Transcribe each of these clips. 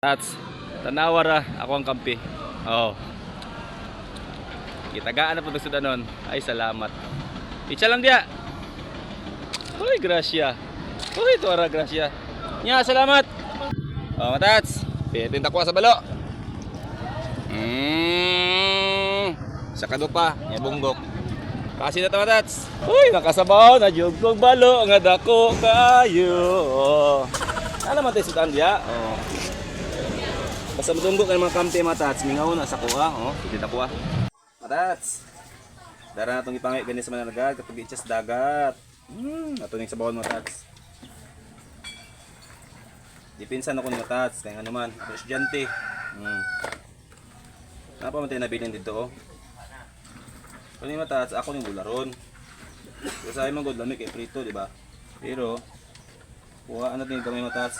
Tats, tanawa ra ako ang kampi. Oh. Gitagaan na po sa danon. Ay, salamat. Itsa lang diya. Uy, grasya. Uy, tuara grasya. Nya, salamat. Oh, matats. Pitin takwa sa balo. Sa kadupa, nya bunggok. Kasi na ta, matats. Uy, nakasabaw na jud kog balo nga dako kayo. Oh. Ano man tayo sudan diya? Oh. Basta madunggo kay mga kampi, matats, mingaw na sa kuha, oh, hindi ta kuha. Matats. Dara na itong ipangay gani sa mananagat kapag itcha sa dagat. Ato ning sabawon, matats. Dipinsan ako ni matats, kaya nga naman, ako estudyante. Napa man tayo nabilin dito, oh. Kani matats, ako ning bularon. Kasi ay man good lamig kay prito, di ba? Pero kuha ano din gamay, matats.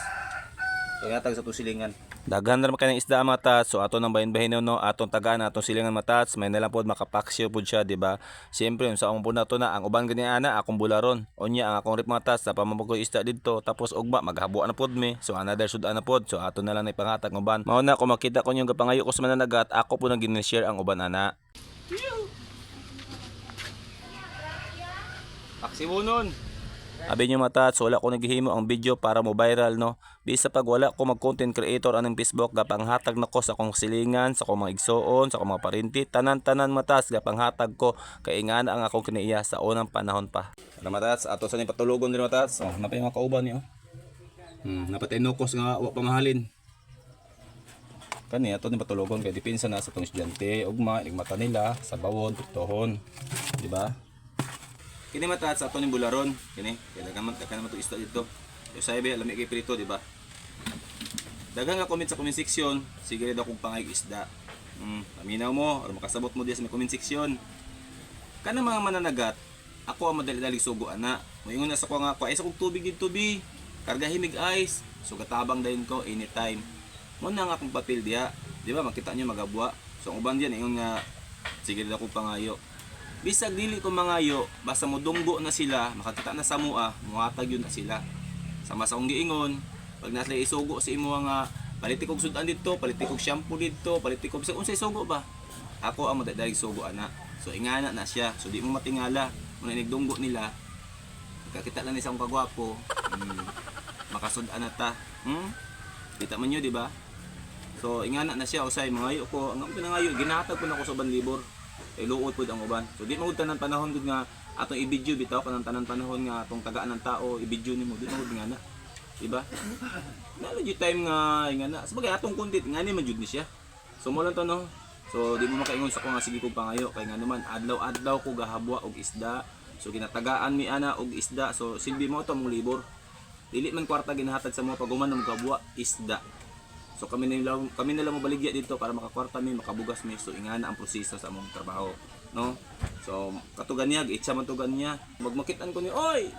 Kaya tag sa tusilingan. Daghan na naman kay isda, matats. So ato nang bahin-bahin no, atong tagaan atong silingan, matats. May nalang pod makapaksyo pod siya, di ba? Siyempre unsa akong pud nato na ang uban gani ana akong bularon. Unya ang akong rip, matats, na pamabog isda didto tapos ugma maghabuan na pod mi. So another sudan na pod. So ato na lang na ipangatag ang uban. Mao na kung makita ko yung gapangayo ko sa mananagat, ako po nang gini-share ang uban ana. Paksiwonon. Abi nyo mata, so wala ko naghihimo ang video para mo viral no. Bisa pag wala ko mag content creator anong Facebook, gapanghatag na ko sa akong silingan, sa akong mga igsoon, sa akong mga parinti, tanan-tanan matas gapanghatag ko kay nga na ang akong kinaiya sa unang panahon pa. Ano matats, ato sa ni patulogon din matats. Oh, napay mga kauban niyo. Napatay nukos nga wa pa mahalin. Kani ato ni patulogon kay depensa na sa tong estudyante, ugma, mata nila sa bawon, pritohon, di ba? Kini mata sa ato ning bularon, kini kay daghan man daghan man to isda dito. Yo sabi lami kay prito, di ba? Daghan nga comment sa comment section, sige daw kung pangay isda. Paminaw mo or makasabot mo diya sa may comment section. Kanang mga mananagat, ako ang madali-dali sugo ana. Moingon na sa ko nga ako, ay sa kog tubig didto bi. Karga himig ice. So gatabang dayon ko anytime. Mo na nga akong papel diha. Di ba makita niyo magabwa. So ang uban diyan ingon nga sige daw kong pangayo. Bisag dili ko mangayo, basta modunggo na sila, makakita na sa mua, muhatag yun na sila. Sama sa akong giingon, pag nasa isugo sa imo nga paliti kog sudan didto, paliti kog shampoo didto, paliti kog bisag unsay sugo ba. Ako ang madagdag sugo ana. So ingana na siya. So di mo matingala, muna inigdunggo nila. Kakita lang ni sa akong kagwapo. Makasud-an na ta. Kita man nyo, di ba? So ingana na siya usay mangayo ko. Ang akong pinangayo, ginatag ko na ko sa uban libor. Kay luot pud ang uban. So di mo tanan panahon gud nga atong i-video bitaw kanang tanan panahon nga atong tagaan ng tao i-video nimo di mo gud nga na. Di ba? Nalo jud time nga ingana. Sabagay atong content ngani man jud ni siya. So mo lang to no. So di mo makaingon sa ko nga sige kong pangayo kay nga naman adlaw-adlaw ko gahabwa og isda. So ginatagaan mi ana og isda. So silbi mo to mong libor. Dili man kwarta ginahatag sa mga paguman ng magabwa isda. So kami nila mobaligya dito para makakwarta mi, makabugas mi. So ingana ang proseso sa among trabaho, no? So katugan niya, itsa man tugan niya. Magmakitan ko ni, oy.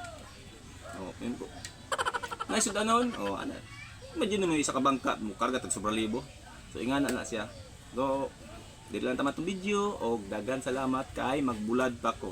Oh, yun ko. Nice anon. Oh, ana. Imagine mo isa ka bangka mo karga tag sobra libo. So ingana na siya. Go. Dili lang tama tong video og daghan salamat kay magbulad pa ko.